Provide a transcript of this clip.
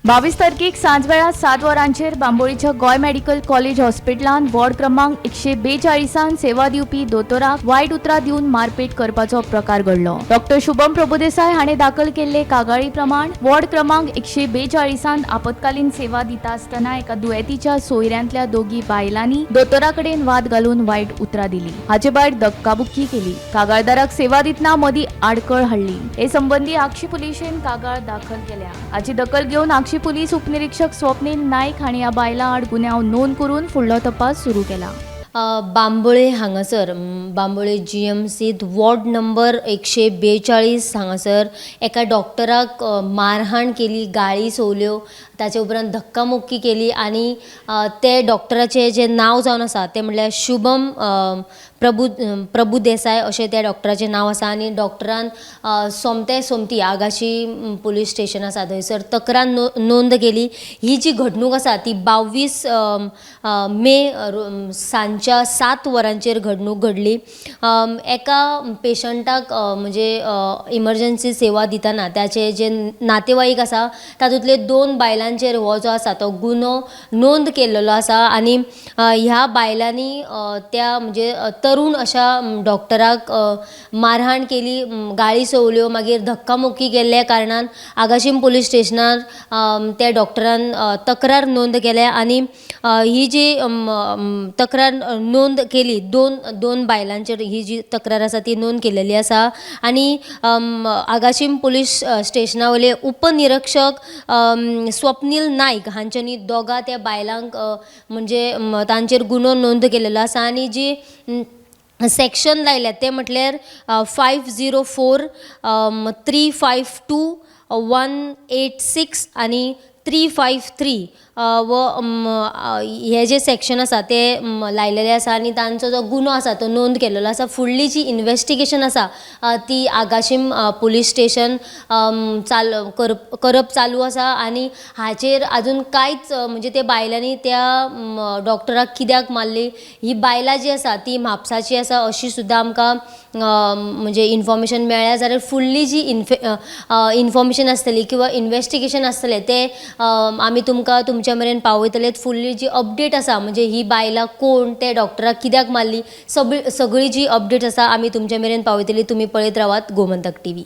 22 तारखेक सांजवेळा 7 वरांचेर बांबोळीच्या गोंय मेडिकल कॉलेज हॉस्पिटलान वॉर्ड क्रमांक 142 सेवा दिवपी दोतोराक वायट उतरां दिवन मारपेट करपाचो प्रकार घडलो. डॉक्टर शुभम प्रभुदेसाय हाणें दाखल केल्ले कागाळी प्रमाण वॉर्ड क्रमांक 142 आपत्कालीन सेवा दिता आसतना एका दुयेंतीच्या सोयऱ्यांतल्या दोगी बायलांनी दोतोरा कडेन वाद घालून वायट उतरां दिली. हाचे भायर धक्काबुक्की केली. कागाळदाराक सेवा दितना मदीं आडखळ हाडली. हे संबंदी आगशी पुलिशेन कागाळ दाखल केल्या. हाची दखल घेवन आगशी पुलीस उपनिरीक्षक स्वप्नील नाईक हांणी ह्या बायलां आड गुन्यांव नोंद करून फुडलो तपास सुरू केला. बांबोळे हांगासर बांबोळे जीएमसीत वॉर्ड नंबर 142 हांगासर एका डॉक्टराक मारहाण केली, गाळी सोवल्यो, ताचे उपरांत धक्कामुक्की केली आनी ते डॉक्टराचें जें नांव जावन आसा तें म्हणल्यार शुभम प्रभू प्रभू देसाय अशें त्या डॉक्टराचें नांव आसा. आनी डॉक्टरान सोमते सोमती आगाशी पुलीस स्टेशन आसा थंयसर तक्रार नोंद केली. ही जी घडणूक आसा ती 22 मे सांजच्या 7 वरांचेर घडणूक घडली. एका पेशंटाक म्हणजे इमर्जन्सी सेवा दितना त्याचे जे नातेवाईक आसा तातूंतले 2 बायलांचेर हो जो आसा तो गुन्हो नोंद केल्लो आसा. आनी ह्या बायलांनी त्या म्हणजे तरुण अशा डॉक्टराक मारहाण केली, गाळी सोवल्यो, मागीर धक्कामुक्की केल्ल्या कारणान आगाशीम पुलीस स्टेशनार त्या डॉक्टरान तक्रार नोंद केल्या. आनी ही जी तक्रार नोंद केली, दोन बायलांचेर ही जी तक्रार आसा ती नोंद केलेली आसा. आनी आगाशीम पुलीस स्टेशना वयले उपनिरीक्षक स्वप्नील नायक हांच्यांनी दोगां त्या बायलांक म्हणजे तांचेर गुन्हो नोंद केलेलो आसा. आनी जी सेक्शन लायल्यात ते म्हटल्यार 504, 352, 186 आनी 353 व हे जे सेक्शन आसा ते लायलेले आसा. आनी तांचो जो गुन्हो आसा तो नोंद केलेलो आसा. फुडली जी इन्वेस्टिगेशन आसा ती आगाशीम पुलीस स्टेशन करप चालू आसा. आनी हाचेर आजून कांयच म्हणजे ते बायलांनी त्या डॉक्टराक कित्याक मारली, ही बायलां जी आसा ती म्हापसाची आसा अशी सुद्दां आमकां म्हणजे इन्फॉर्मेशन मेळ्ळ्या. जाल्यार फुडली जी इन्फॉर्मेशन आसतली किंवा इन्वेस्टिगेशन आसतलें तें आमी तुमकां तुमच्या मेरेन पावयतले. फुडली जी अपडेट आसा म्हणजे ही बायलां कोण, ते डॉक्टराक कित्याक मारली, सगळी जी अपडेट आसा आमी तुमच्या मेरेन पावयतली. तुमी पळयत रावात गोमंतक टीव्ही.